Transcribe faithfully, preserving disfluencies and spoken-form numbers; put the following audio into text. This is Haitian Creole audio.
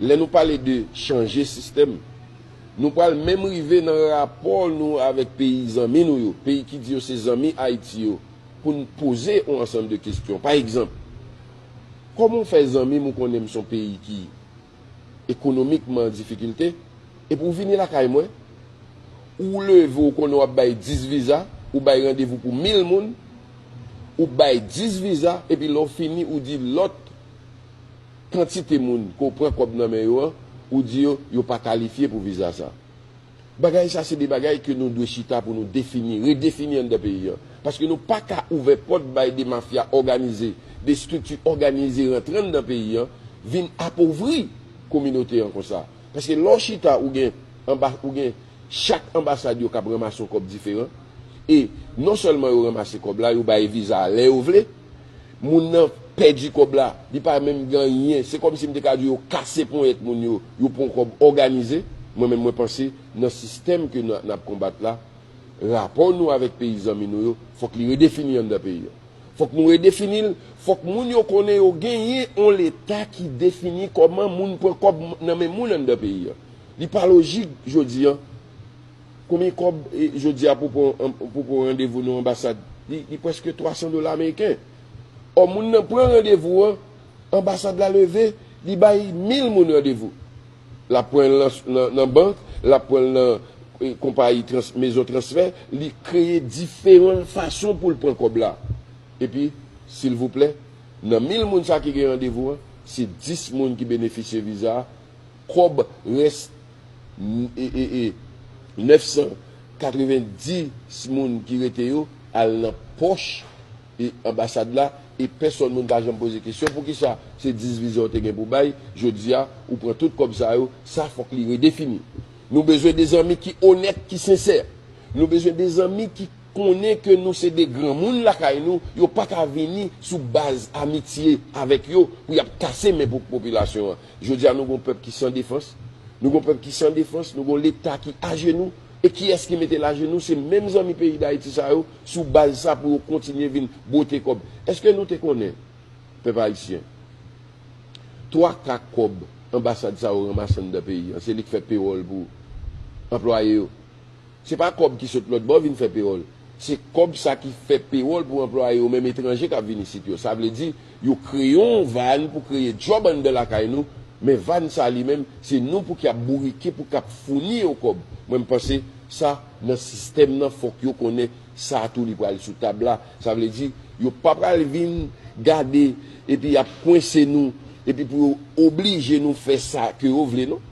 Lè nou pale de chanje sistèm, nou pral menm rive nan rapò nou avèk peyi zanmi nou yo, peyi ki di yo se zanmi Ayiti yo, pou n poze yon ansanm de kesyon. Pa egzanp, kòman w fè zanmi m ou konnen m se yon peyi ki ekonomikman an difikilte, epi w vini lakay mwen, ou leve w konnen w ap bay dis viza, ou bay randevou pou mil moun, ou bay dis viza, epi lè w fini, ou di lòt kantite moun ke w pran kòb nan men yo an, ou di yo, yo pa kalifye pou viza sa. Bagay sa se de bagay ke nou dwe chita pou nou defini, redefini anndan peyi an. Paske nou pa ka ouvè pòt bay de mafya òganize, de estrikti òganize rantre anndan peyi an, vin apovri kominote an konsa. Paske lè w chita ou gen anba, ou gen chak anbasad yo k ap ranmase yon kòb diferan. E non sèlman yo ranmase kòb la, yo bay viza a lè yo vle, moun nan pèdi kòb la, li pa menm gen anyen. Se kòmsi m te ka di yo kase ponyèt moun yo, yo pran kòb òganize. Mwen menm mwen panse nan sistèm ke n n ap konbat la, rapò nou avèk peyi zanmi nou yo, fòk li redefini anndan peyi an. Fòk nou redefini l, fòk moun yo konnen yo genyen yon leta ki defini kòman moun pran kòb nan men moun anndan peyi an. Li pa lojik jodi an. Konbyen kòb e, jodi a pou pran, pou pran randevou nan anbasad? Li, li prèske twa san dola ameriken. Ò, moun nan pran randevou an, anbasad la leve, li bay mil moun randevou. L ap pran l nan, nan, nan bank, l ap pran l nan e, konpayi trans, mezon transfè, li kreye diferan fason pou l pran kòb la. Epi, silvouplè, nan mil moun sa ki gen randevou an, se dis moun ki benefisye viza a, kòb rès e, e, e, nèf san katrevenndis moun ki rete yo al nan pòch e, anbasad la, e pèsòn moun pa janm poze kesyon poukisa se dis viza w te gen pou bay, jodi a, ou pran tout kòb sa yo, sa fòk li redefini. Nou bezwen de zanmi ki onèt, ki sensè. Nou bezwen de zanmi ki konnen ke nou se de granmoun lakay nou, yo pa ka vini sou baz amitye avèk yo pou y ap kase men pou popilasyon an. Jodi a, nou gon pèp ki san defans. Nou gon pèp ki san defans, nou gon leta ki ajenou. E kiyès ki mete l ajenou? Se menm zanmi peyi Dayiti sa yo, sou baz sa pou yo kontinye vin bwote kòb. Èske nou te konnen, pèp ayisyen, twa ka kòb anbasad sa yo ranmase anndan peyi an, se li k fè pewòl pou anplwaye yo? Se pa kòb ki sot lòt bò vin fè pewòl. Se kòb sa ki fè pewòl pou anplwaye yo menm etranje k ap vin isit yo. Sa vle di, yo kreye yon van pou kreye djòb anndan lakay nou, men van sa li menm, se nou pou k ap bourike, pou k ap founi yo kòb. Mwen, m panse sa, nan sistèm nan, fòk yo konnen sa tou li pral sou tab la. Sa vle di, yo pa pral vin gade epi y ap kwense nou, epi pou yo oblije nou fè sa ke yo vle, non.